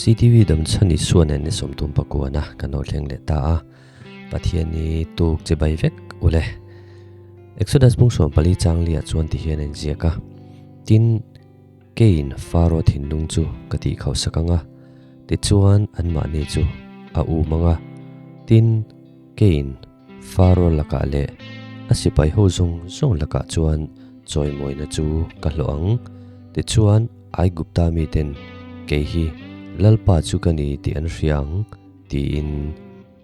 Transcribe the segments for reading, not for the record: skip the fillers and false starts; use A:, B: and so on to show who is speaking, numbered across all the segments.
A: CTV damchhan Isua nen ni sawmtum pakuana kan lo thleng leh ta a, Pathian hi tuk che bai vek ule. Exodus bung 14 chang liah chuan ti hian a inziak a, Tin, keiin Faro thinlung chu ka tih khauhsak ang a, tichuan anmahni chu a um ang a, tin, keiin Faro lakah leh a sipai ho zawng zawng lakah chuan chawimawina chu ka hlawh ang. Tichuan, Aigupta miten kei hi Lalpa chu ka ni tih an hria ang, tiin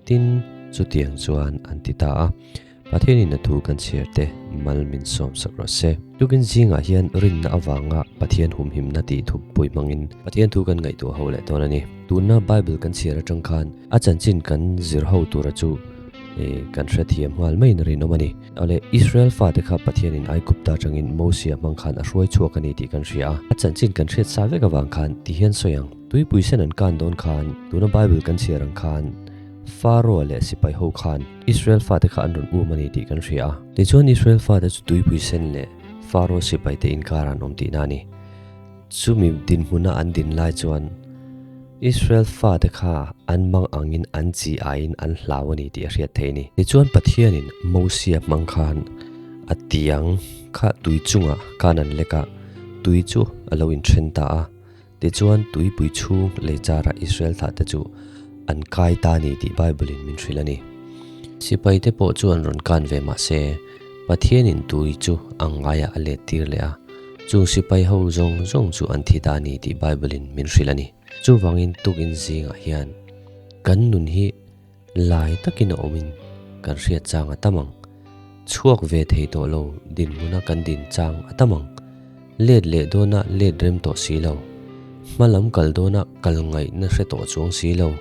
A: tin chutiang chuan an ti ta a. Pathianin a thu kan chhiar te mal min sawm sak rawh se. Tukin zingah hian rinna avanga Pathian humhimna tih thu pui hmangin Pathian thu kan ngaihtuah ho leh dawn a ni. Tunna Bible kan chhiar atang khan a chanchin kan zir ho tura chu kan hrethiam nghal maiin a rinawm a ni. Awle, Israel fate kha Pathianin Aigupta atangin Mosia hmang khan a hruai chhuak a ni tih kan hria a. A chanchin kan hriat sa vek avang khan ti hian sawi ang. Tuipui sen an kan dawn khan, tuna Bible kan chhiar ang khan Pharaoh leh sipai ho khan Israel fate kha an rawn um a ni tih kan hria a. Tichuan Israel fate chu tuipui sen leh Pharaoh sipaite inkar an awm tihna a ni. Chumi dinhmuna an din lai chuan Israel fate kha an mang angin an chi aiin an hlau a ni tih a hriat theih a ni. Tichuan Pathianin Mosia hmang khan a tiang kha tui chungah khan an lek a, tui chu a lo inthen ta a. Tichuan tuipui chhung lei charah Israel thlahte chu an kai ta a ni tih Bible-in min hrilh a ni. Sipaite pawh chu an rawn kan ve mah se, Pathianin tui chu a ngaiah a let tir leh a, chung sipai ho zawng zawng chu an thi ta a ni tih Bible-in min hrilh a ni. Chuvangin tukin zingah hian kan nun hi lai takin a awmin kan hriat chang a tam ang. Chhuak ve thei tawh lo dinhmuna kan din chang a tam ang. Let leh dawna let rem tawh si lo. Hma lam kal dawna kal ngaihna hre tawh chuang si lo.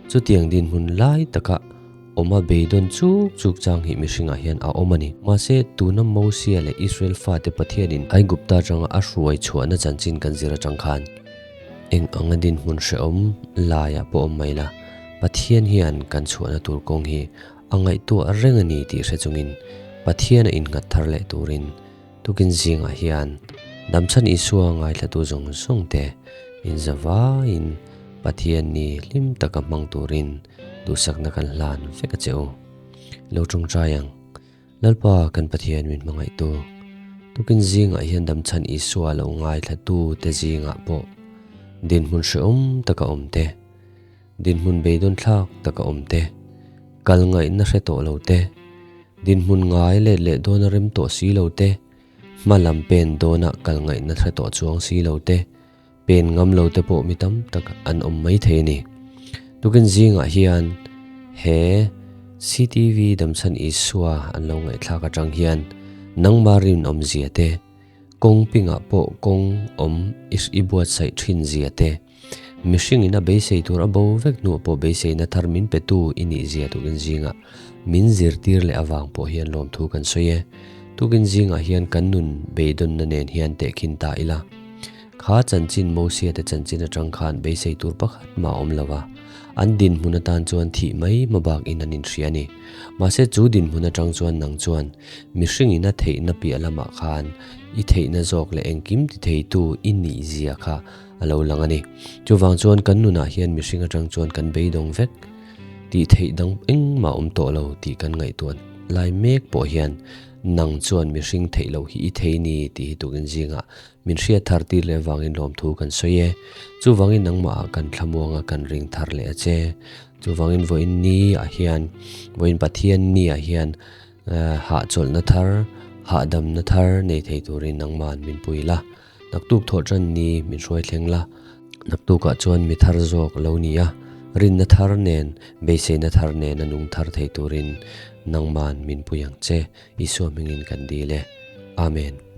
A: Chutiang dinhmun lai taka awma beidawn chuk chuk chang hi mihringah hian a awm a ni. Mahse, tuna Mosia leh Israel fate Pathianin Aigupta atanga a hruai chhuahna chanchin kan zir atang khan eng anga dinhmun hrehawm laiah pawh awm mai la, Pathian hian kan chhuahna tur kawng hi a ngaihtuah reng a ni tih hre chungin Pathian a innghat thar leh turin tukin zingah hian damchhan Isua ngaithlatu zawng zawng te inzavaiin Pathian ni hlim taka hmang turin duhsakna kan hlan vek a che u. Lo tawngtai ang. Lalpa kan Pathian min hmangaihtu. Tukin zingah hian damchhan Isua lo ngaithlatu te zingah pawh dinhmun hrehawm taka awm te, dinhmun beidawn thlak taka awm te, kal ngaihna hre tawh lo te, dinhmun ngai let leh dawna rem tawh si lo te, hma lam pen dawna kal ngaihna hre tawh chuang si lo te, Pen ngam lo te pawh mi tam tak an awm mai thei a ni. Tukin zingah hian he CTV damchhan Isua an lo ngaihthlak atang hian nangma rinawm zia te, kawng pingah pawh kawng awm i buatsaih thin zia te, mihring in a beisei tur a bo vek hnuah pawh beiseina thar min petu i nih zia tukin zingah min zirtir leh avang pawh hian lawmthu kan sawi e. Tukin zingah hian kan nun beidawnna nen hian tehkhin ta ila. Kha chanchin Mosia te chanchin atang khan beisei tur pakhat mah a awm lo a, an dinhmun atan chuan thih mai hmabak in an inhria a ni. Mahse chu dinhmun atang chuan nang chuan mihring in a theihna piah lamah khan i theihna zawk leh engkim ti theitu i nih zia kha a lo lang a ni. Chuvang chuan kan nunah hian mihring atang chuan kan beidawng vek tih theih dang engmah awm tawh lo tih kan ngaihtuah lai mek pawh hian nang chuan mihring theih loh hi i thei ni tih hi tukin zingah Min hriat thar tir leh vangin lawmthu kan sawi e. Chuvangin nangmahah kan thlamuanga kan ring thar leh a che. Chuvangin vawiin ni ah hian, vawiin Pathian ni ah hian hahchawlhna thar, hahdamna thar nei thei turin nangmahan min pui la. Naktuk thawh tan ni min hruai thleng la. Naktukah chuan mi thar zawk lo ni a, rinna thar nen, beiseina thar nen a nung thar thei turin nangmahan min pui ang che. Isua hmingin kan dil e. Amen.